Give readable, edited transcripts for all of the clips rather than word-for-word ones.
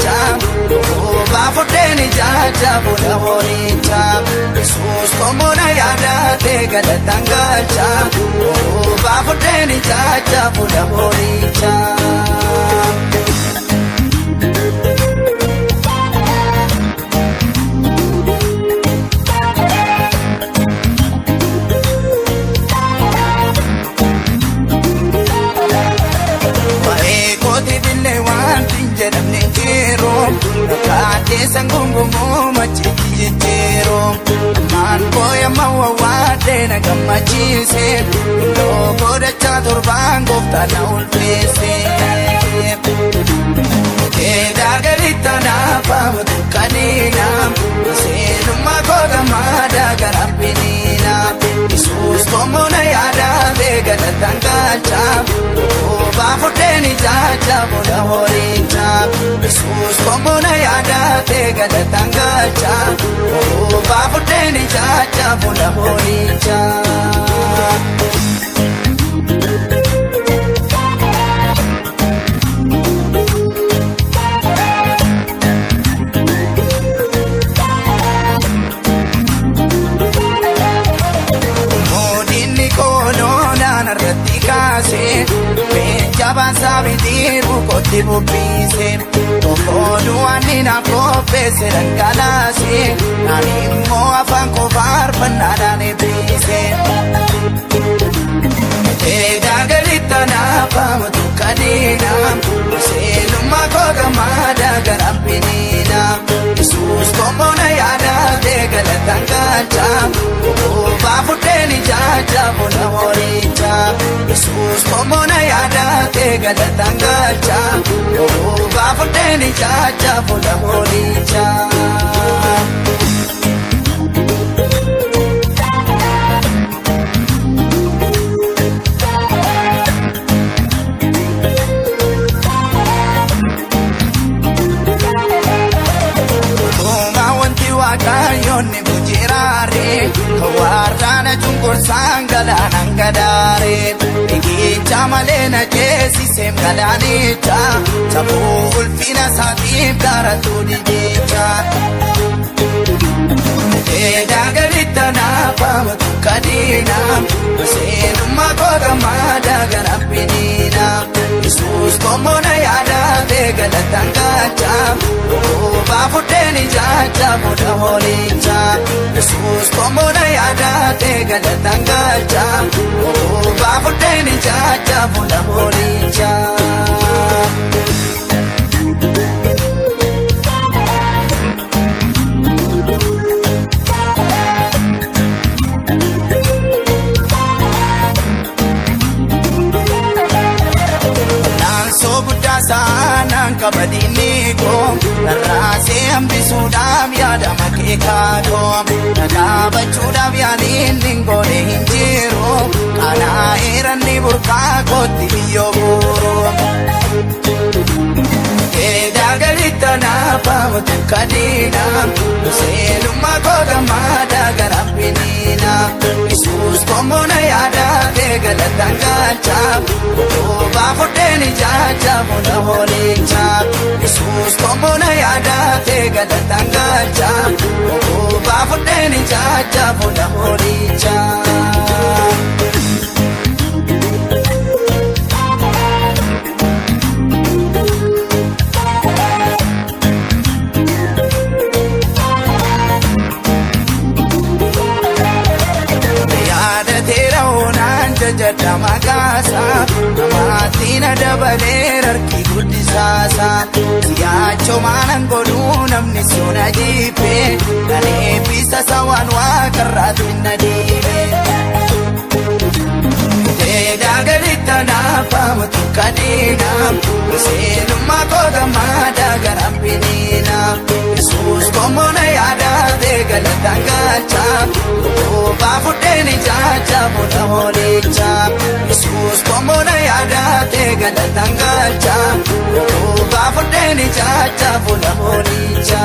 galcha. Oobaa fudheen ijaaja fuula horicha. Yesuus komoona yaadate galataan galcha. Oobaa fudheen ijaaja fuula horicha. Waa'ee kootiif illee wanti hin jedhamne hin jiru. Rakkaatee gungumuu machiitti jijjiiru. Ammaan booyama wawwaadhee na gammachiise. Iddoo godhachaa torbaan gooftaa na ulfeesse. Keedaa galitti anaaf tukkaniina. Seenummaa kootamaa daagaraa biniina. Yesuus komoona yaadate galataan galcha. Oobaa fudheen ijaaja fuula horicha. Yesuus komoona yaadate galataan galcha. Oobaa fudheen ijaaja fuula horicha. Moodinni kooloonaan irratti kaase Leenca baasaa kootti bubbise. Tokkoon waan inni naaf qopheesse dhangalaase. Naan immoo afaan koo faarfannaadhaan eebbise. Eedaa galitti anaaf amatu kadiina. Seenummaa koo gammadaa gara biniina. Yesuus komoona yaadate galataan galcha. Oobaa fudheen ijaaja fuula horicha. Yesuus komoona yaadate galataan galcha. Oobaa fudheen ijaaja fuula horicha. Uumaa wanti waaqayyoon ni bujiraare Warraana cunqursaan galaanaan gadaare. Riqicha malee na ceesiseem galaanicha. Sabuu ulfina isaatiif gaaratu didicha. Eedaa galitti anaaf amatu kadiina. Seenummaa kootamaa gara biniina. Yesuus komoona yaadate galataan galcha. Oobaa fudheen ijaaja fuula horicha. Yesuus komoona yaadate galataan galcha. Oobaa fudheen ijaaja fuula horicha. Naansoo guddaa saanaan qabadinni koo Rarraasee hambisuudhaaf yaadama keekaatoo Dhagaabachuudhaaf yaaliin hin goone hin jiru. Kanaa eeranni burqaa kootti biyyoo guuru. Eedaa galitti anaaf amatu kadiina. Seenummaa kootamaa gara biniina. Yesuus komoona yaadate galataan galcha. Oobaa fudheen ijaaja fuula horicha. Yesuus komoona yaadate galataan galcha. Oobaa fudheen ijaaja fuula horicha. Yaadateera oonaan jajadha maqaasa. Namaatti na dabalee harki guddisaasa. Siyaachoo maanan godhuu namni sona jiipe. Nan eebbisa sawaan waaqarraatti na dhiibe. Eedaa galitti anaaf amatu kadiina. Seenummaa kootamaa gara biniina. Yesuus komoona yaadate galataan galcha. Oobaa fudheen ijaaja fuula horicha. Yesuus komoona yaadate galataan galcha. Oobaa fudheen ijaaja fuula horicha.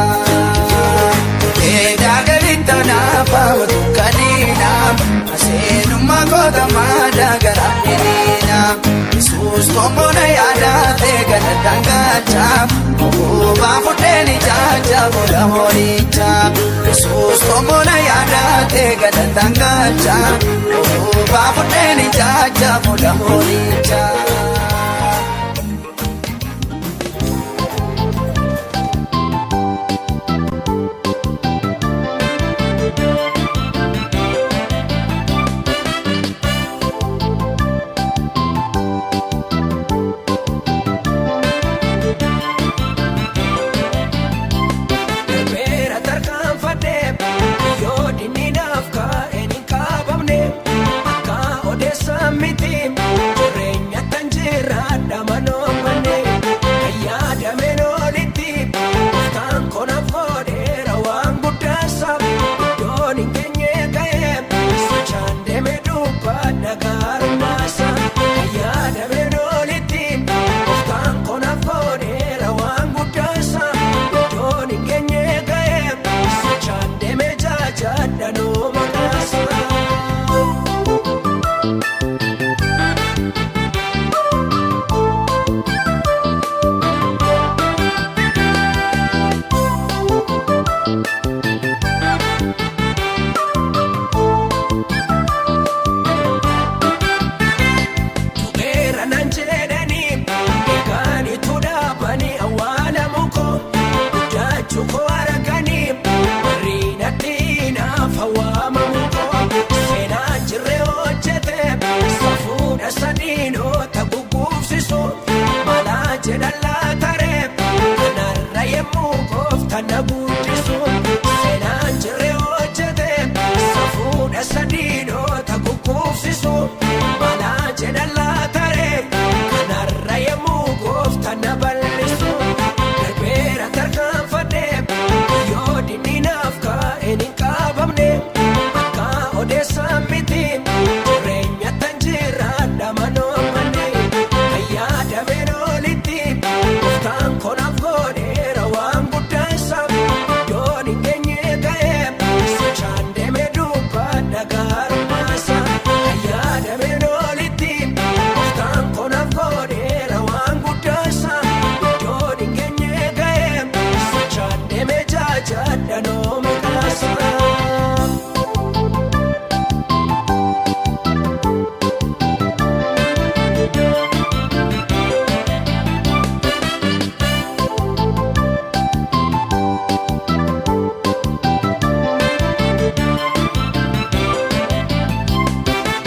Eedaa galitti anaaf amatu kadiina. Seenummaa kootamaa gara biniina. Yesuus komoona yaadate galataan galcha. Oobaa Fudheen ijaaja fuula moolichaa. Yesuus tombona yaadate galataan galcha. Utubaa fudheen ijaaja fuula moolichaa. Darbeera tarkaanfadhee yoo dinni naaf kaa'een hin qabamne akka odeessaa miti jireenya tan jiraadha manoommanne kan yaadameen olitti gooftaan konaaf godheera waan guddaasa iddoon hin geenye ga'ee sochaan deemee dubbadha gaarummaasa kan yaadameen olitti gooftaan konaaf godheera waan guddaasa iddoon hin geenye ga'ee sochaan deemee jajaadha nuu maqaasa. Tuqeera nan jedhanii eeganitu dhaabanii awwaala mukoo guddachuu koo arganii warri natti naaf waamamu koo seenaa jirre hojjete safuudha sadiinota gugguufsisu malaa jedhan laataree kanarra yemmuu gooftaan na guddisu seenaa jirre hojjete safuudha sadiinota gugguufsisu malaa jedhan laataree kanarra yemmuu gooftaan na bal'isu darbeera tarkaanfadhee yoo dinni naaf kaa'een hin qabamne akka odeessaa miti jireenya tan jiraadha manoommanne kan yaadameen olitti gooftaan konaaf godheera waan guddaansa iddoon hin geenye ga'ee sochaan deemee dubbadha gaarummaasa kan yaadameen olitti gooftaan konaaf godheera waan guddaansa iddoon hin geenye ga'ee sochaan deemee jajaadha noo maqaasa.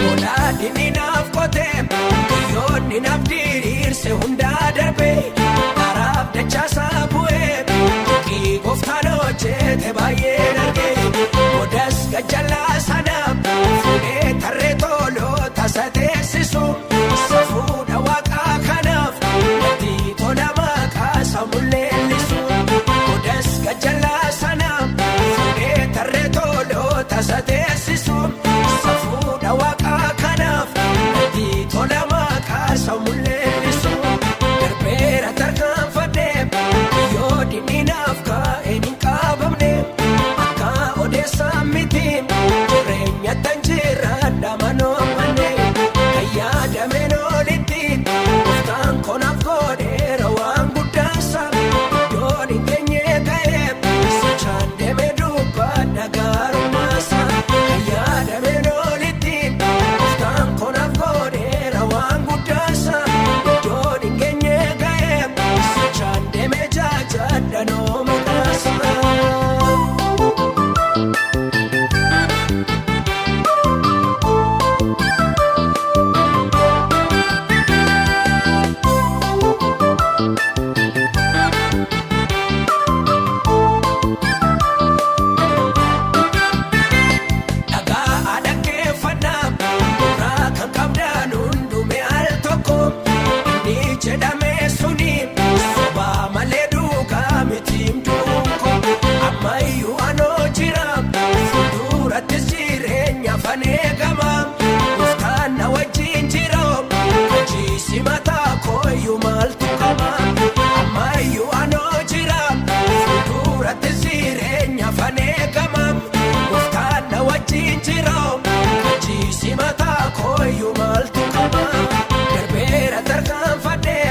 Olaadhinni naaf qotee biyyoonni naaf diriirse hundaa darbee karaaf dachaasaa bu'ee tuqii gooftaan hojjete baay'ee dargee odas gajjallaa sana fuudhee tarree toloota isa teessisu safuudha waaqaa kanaaf natti tola maqaa isa mul'eellisu odas gajjallaa sana fuudhee tarree toloota isa teessisu safuudha waaqaa kanaaf natti tola maqaa isa mul'eellisu darbeera tarkaanfadhee yoo dinni naaf kaa'een hin qabamne akka odeessaa miti jireenya tan jiraadha manoommanne kan yaadameen olitti gooftaan konaaf godheera waan guddaansa iddoon hin geenye ga'ee sochaan deemee dubbadha gaarummaasa kan yaadameen olitti gooftaan konaaf godheera waan guddaansa iddoon hin geenye ga'ee sochaan deemee jajaadha noo maqaasa. Dhagaa dhaggeeffannaa irraa kan qabdaan hundume al tokko inni jedhame suni sobaa malee dhugaa mitiim duuko ammayyuu anoo jira fuuldurattis jireenya fanee gama gooftaan na wajjin jira achiisi mataa kooyyuu maaltu qaba ammayyuu anoo jira fuuldurattis jireenya fanee gama gooftaan na wajjin jira achiisi mataa kooyyuu maaltu qaba darbeera tarkaanfadhee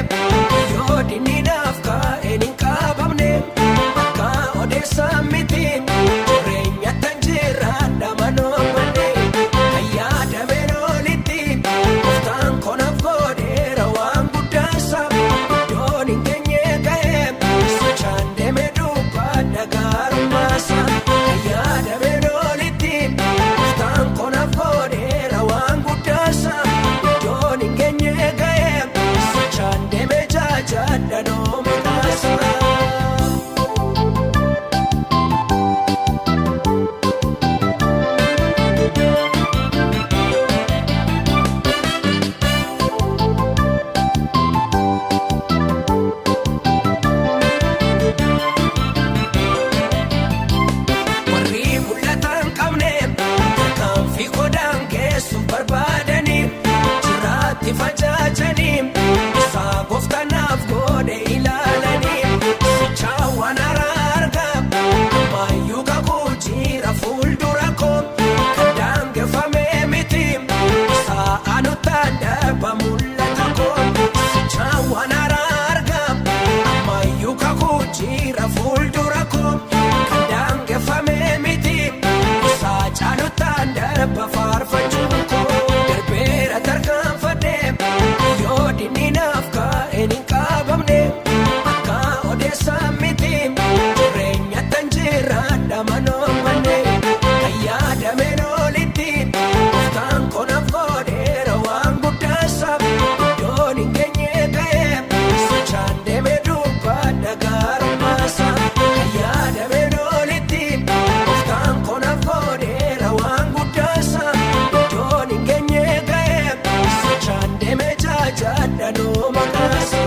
yoo dinni naaf kaa'een hin qabamne. Darba faarfachuun koo darbeera tarkaanfadhee yoo dinni naaf kaa'een hin qabamne akka odeessaa miti jireenya tan jiraadha manoommanne kan yaadameen olitti gooftaan konaaf godheera waan guddaasa iddoon hin geenye ka'ee sochaan deemee dubbadha gaarummaasa kan yaadameen olitti gooftaan konaaf godheera waan guddaasa iddoon hin geenye ka'ee sochaan deemee jaajaadha nuu maqaasa.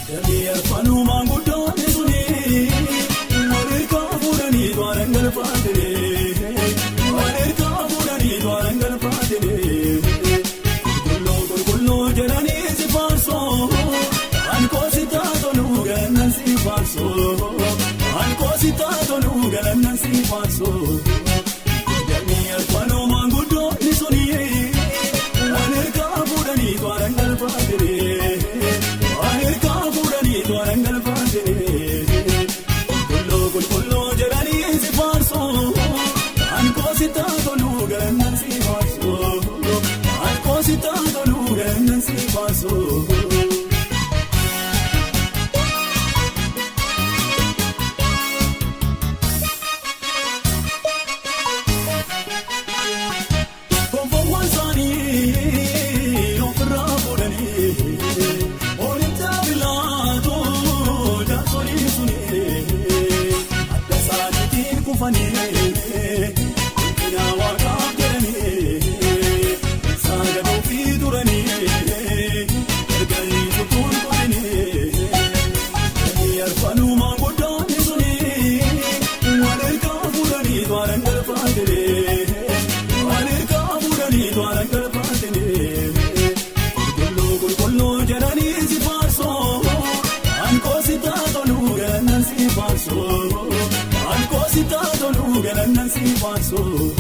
Damee alfaanumaan guddoonni suni walirkaa fuudhanii to'atan galfaatee walirkaa fuudhanii to'atan galfaatee qulqulluu qulqulluu jedhanii si faarsoo alkoolsi taatoluu galannan si faarsoo alkoolsi taatoluu galannan si faarsoo. Damee alfaanumaan guddoonni suni walirkaa fuudhanii to'atan galfaatee. Walirkaa fuudhanii to'atan galfaatee. Qulqulluu qulqulluu jedhanii si faarsoo. Alkoolsi taatoluu galannan si faarsoo. Alkoolsi taatoluu galannan si faarsoo. Gonfoowwan isaanii ofirraa fuudhanii olitti bilaatoo jaarsolii suni adda isaaniitiin kufanii ulfina waaqaaf jedhanii saagaduu fi turanii gargarii tutuun qotinii. Alfaanumaan guddoonni suni walirkaa fuudhanii to'atan galfaatee walirkaa fuudhanii to'atan galfaatee qulqulluu qulqulluu jedhanii si faarsoo alkoolsi taatoluu galannan si faarsoo alkoolsi taatoluu galannan si faarsoo.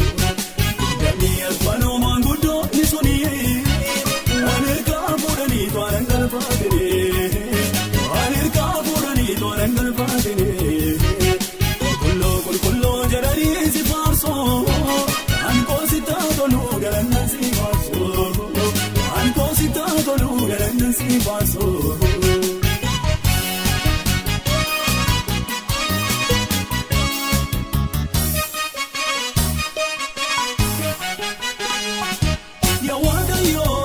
Damee alfaanumaan guddoonni suni walirkaa fuudhanii to'atan galfaatee walirkaa fuudhanii to'atan galfaatee qulqulluu qulqulluu jedhanii si faarsoo alkoolsi taatoluu galannan si faarsoo alkoolsi taatoluu galannan si faarsoo. Yaa Waaqayyoo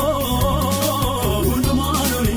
hundumaan oli.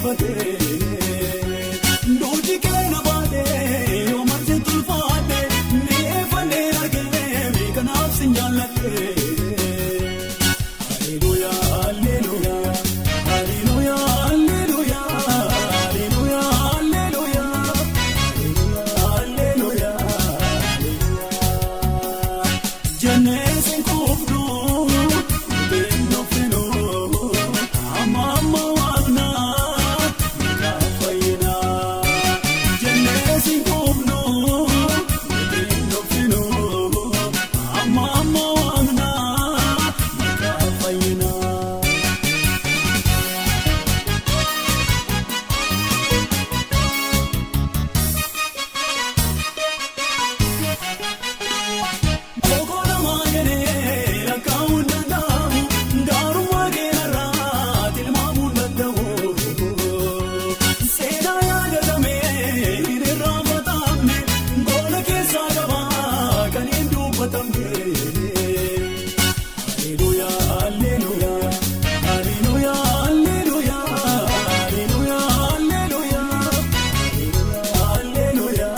dibatee Duuti keena baatee yoo marti tulfaate mi'eeffannee argee kanaaf sin jaalladhe. Hallelujah, hallelujah, hallelujah, hallelujah, hallelujah, hallelujah, hallelujah, hallelujah. Jennee kuufnu beeknu amma amma waaqna fayyina. Jennee kuufnu beeknu amma amma waaqna fayyina. Okola jedhee lakkaa'uun danda'amu gaarummaa keerraa tilmaamuun danda'u. Seenaa yaadatamee hin irraanfatamne gola keessaa qabaa kan hin dubbatamne. Hallelujah, hallelujah, hallelujah, hallelujah, hallelujah, hallelujah, hallelujah.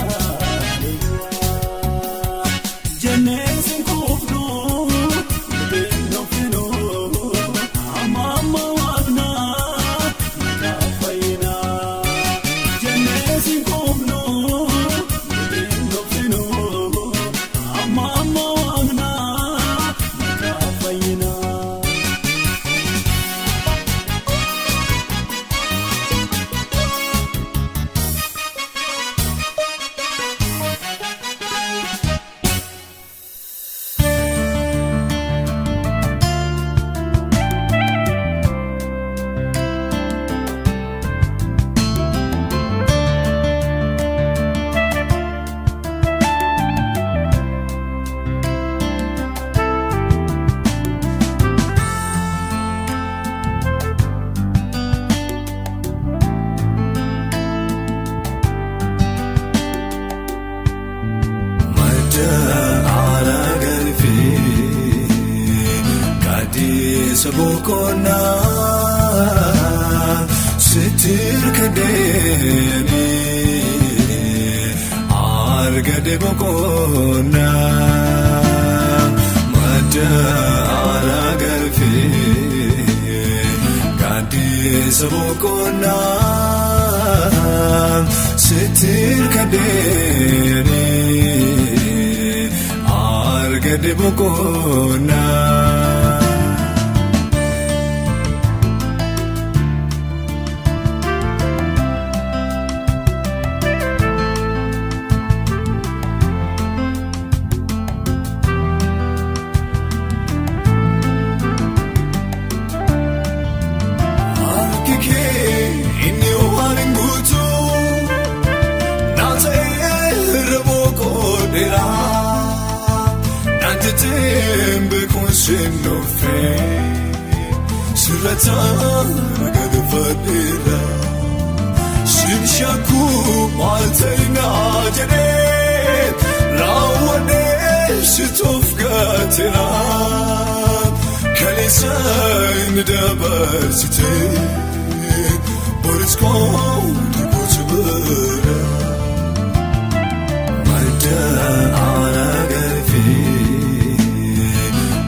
Jennee kuufnu beeknu amma amma waaqna fayyina. Jennee kuufnu beeknu amma amma waaqna fayyina. Madda aara galfee gaaddisa boqonnaa sitti hirkadhee argadhe boqonnaa. Madda aara galfee gaaddisa boqonnaa sitti hirkadhee argadhe boqonnaa. Harki kee inni waan hin guutuu naan ta'ee irra boqodheera. Naan jetteen beekuun siin dhufee sirrataan gadi fadheera. Siin shakkuu maal ta'inaa jedhee raawwadhee si toof gateera. Kaleessa inni dabarsite boris kooti gocha bira. Madda aara galfee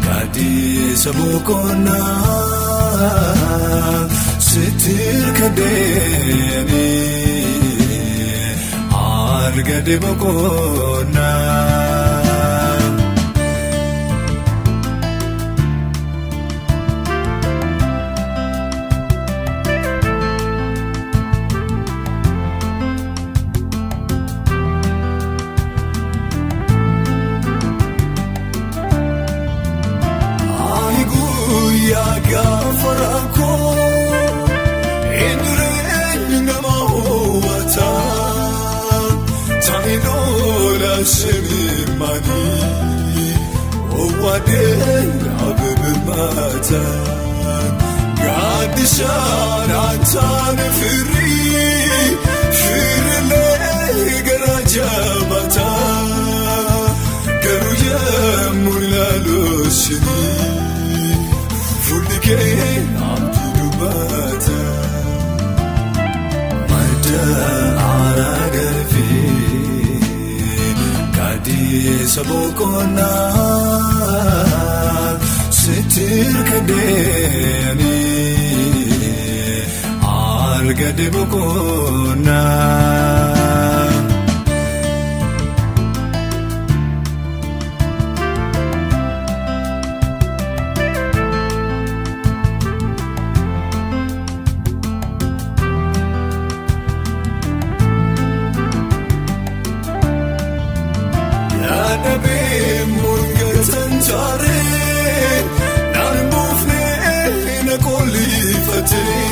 gaaddisa boqonnaa sitti hirkadhee argadhe boqonnaa. Ani guyyaa gaafa rakkoo eenyureen nama hawwata taa'ee loola simimanii owwaadhee abibirmata gaaddisaan antaane firii firilee gara jabata garuu yemmuu ilaaluusinii fuulli kee abdii dubbata. Gaaddisa boqonnaa sitti hirkadheeni argadhe boqonnaa. Yaadabee murgatan jaaree naan buufnee na qollifatee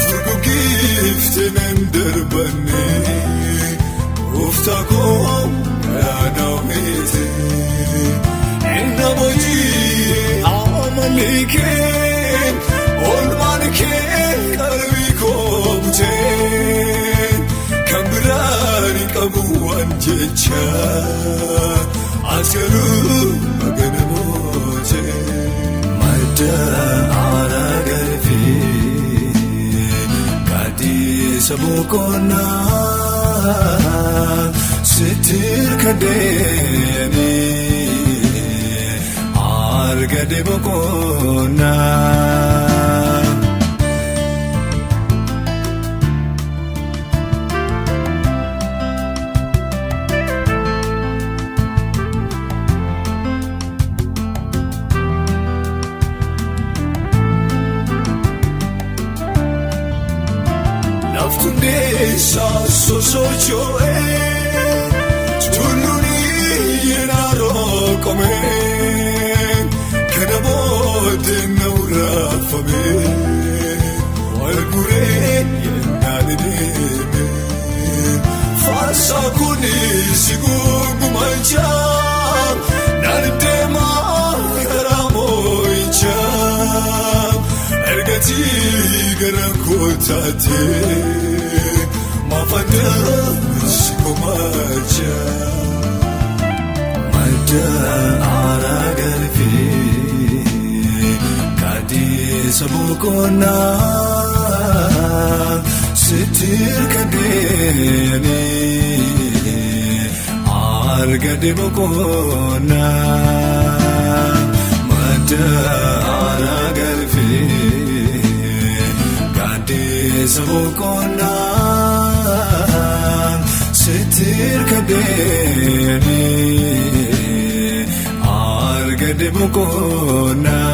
furguggiiftee nan darbannee gooftaa koo yaadamete inna boojii amalli kee oolmaan kee qalbii koo butee. Kan biraan qabu waan jecha as garuu magana mootee. Madda aara galfee gaaddisa boqonnaa sitti hirkadheeni argadhe boqonnaa. Laftundeessa sosocho'ee tulluun yeroo qomee kana booddee na wuraafamee wal guree yennaan deemee faarsaa kunis gugumachaa naan deemaa karaa moo'ichaa. Ergatii gara kootaatee maafandaa si komaachaa. Madda aara galfee gaaddisa boqonnaa sitti hirkadheeni argadhe boqonnaa. Madda aara galfee gaaddisa boqonnaa sitti hirkadheeni argadhe boqonnaa.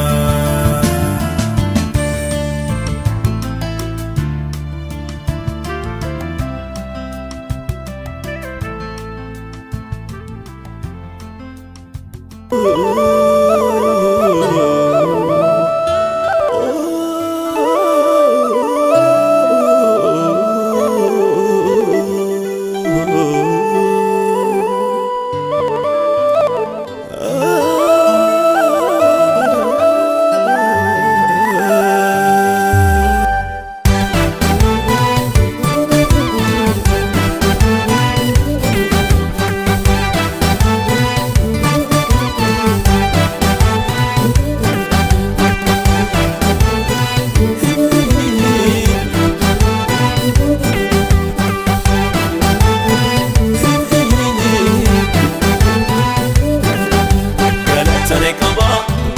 Galatane qaba,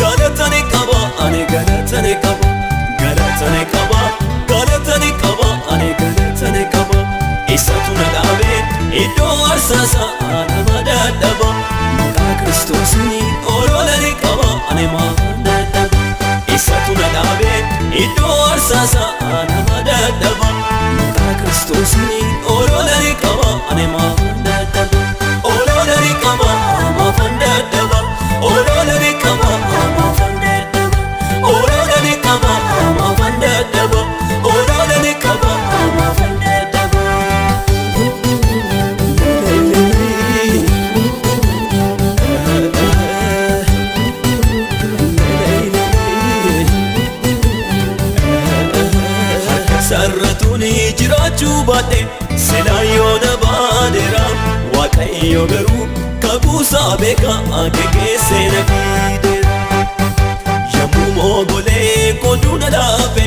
galatane qaba, ani galatane qaba, galatane qaba, galatane qaba, ani galatane qaba. Isatu na dhaabe iddoo aarsaa nama dadhaba. Maqaa Kiristoosiin olola ni qaba, ani maafan dadhaba. Isatu na dhaabe iddoo aarsaa nama dadhaba. Maqaa Kiristoosiin olola ni qaba, ani maafan dadhaba. Olola ni qaba, maafan dadhaba. Olola ni qaba, maafan dadhaba. Olola ni qaba, maafan dadhaba. Olola ni qaba, maafan dadhaba. Sarratuun jiraachuu baadhe silaa yoo na baadeera Waaqayyo garuu kakuusaa beekaa geggeessee na fideera. Yommuu moogolee kooduu na laafe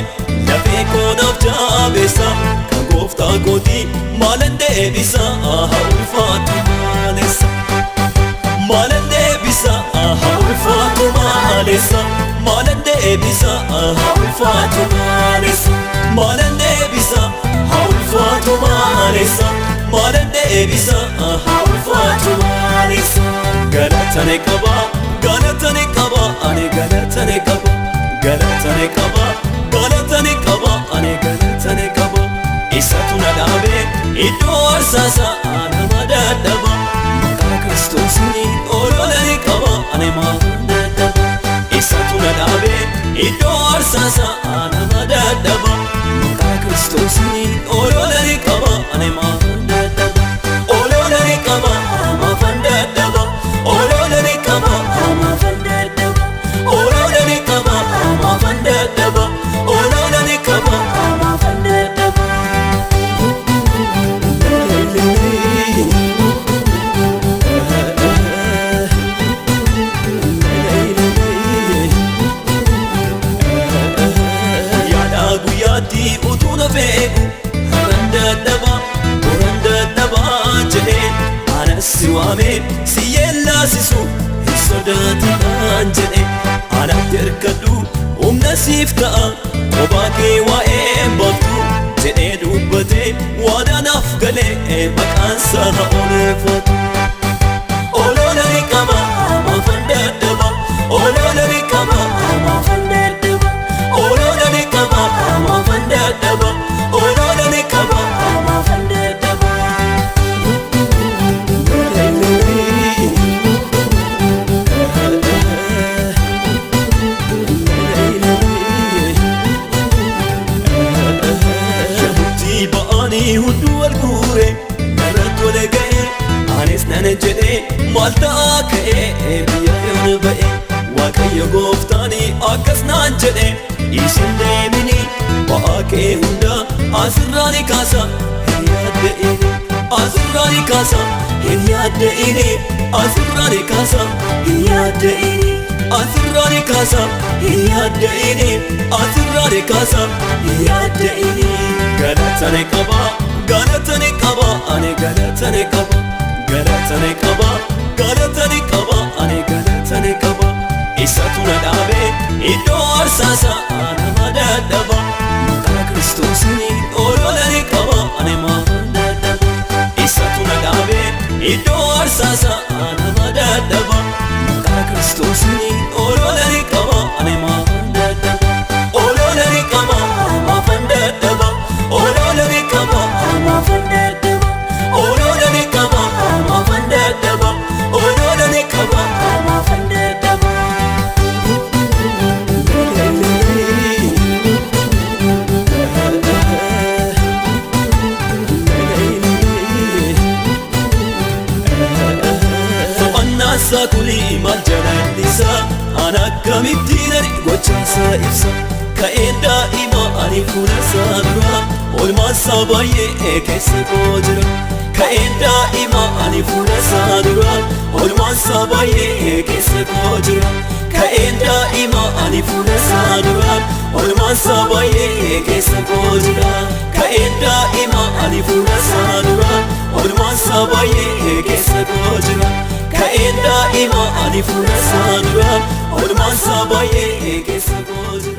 lafee koo naaf jabeessa kan gooftaa kootii maalan deebisa haa ulfaatu maalessa. maalessa maalan deebisa haa ulfaatu maalessa maalan deebisa haa ulfaatu maalessa maalan deebisa haa ulfaatu maalessa galatane qaba galatane qaba ani galatane qaba galatane qaba galatane qaba ani galatane qaba isatu na dhaabe iddoo aarsaa nama dadhaba maqaa Kiristoosiin ololani qaba ani maafan dadhaba isatu na dhaabe iddoo aarsaa nama dadhaba maqaa Kiristoosiin ololani qaba ani maafan dadhaba ololani qaba maafan dadhaba ololani qaba maafan dadhaba ololani qaba maafan dadhaba ololani qaba maafan dadhaba. Yaada guyyaatti utuu na beeku har'an dadhaba boran dadhaba jedhee anas si waamee si yeellaasisu hin sodaatinaan jedhe anatti hirkadhu humna siif ta'a kophaa kee waa'ee baaftu jedhee dubbatee waadaa naaf galee maqaan isaa haa oolfatu. Ololani qaba maafan dadhaba ololani qaba maafan dadhaba ololani qaba maafan dadhaba ololani qaba maafan dadhaba. Shamutti ba'anii hunduu wal guure narra tole ga'e anis nan jedhe maal ta'aa ka'e biyya yoon ba'e Waaqayyo gooftaani akkas naan jedhe isin deemini ba'aa kee hunda asirraa ni kaasa hin yaadda'ini asirraa ni kaasa hin yaadda'ini asirraa ni kaasa hin yaadda'ini asirraa ni kaasa hin yaadda'ini asirraa ni kaasa hin yaadda'ini galatane qaba galatane qaba ani galatane qaba galatane qaba galatane qaba ani galatane qaba isatu na dhaabe iddoo aarsaa nama dadhaba maqaa Kiristoosiin ololani qaba ani maafan dadhaba isatu na dhaabe iddoo aarsaa nama dadhaba maqaa Kiristoosiin ololani qaba ani maafan dadhaba ololani qaba maafan dadhaba ololani qaba maafan dadhaba ololani qaba maafan dadhaba ololani qaba maafan dadhaba. To'annaa isaa kuni maal jalallisa ana akkamittiin ani gocha isaa ibsa ka'een daa'ima ani fuula isaa dura oolmaa isaa baay'ee keessa koo jira ka'een daa'ima ani fuula isaa dura oolmaa isaa baay'ee keessa koo jira ka'een daa'ima ani fuula isaa dura oolmaa isaa baay'ee keessa koo jira ka'een daa'ima ani fuula isaa dura oolmaa isaa baay'ee keessa koo jira ka'een daa'ima ani fuula isaa dura oolmaa isaa baay'ee keessa koo jira.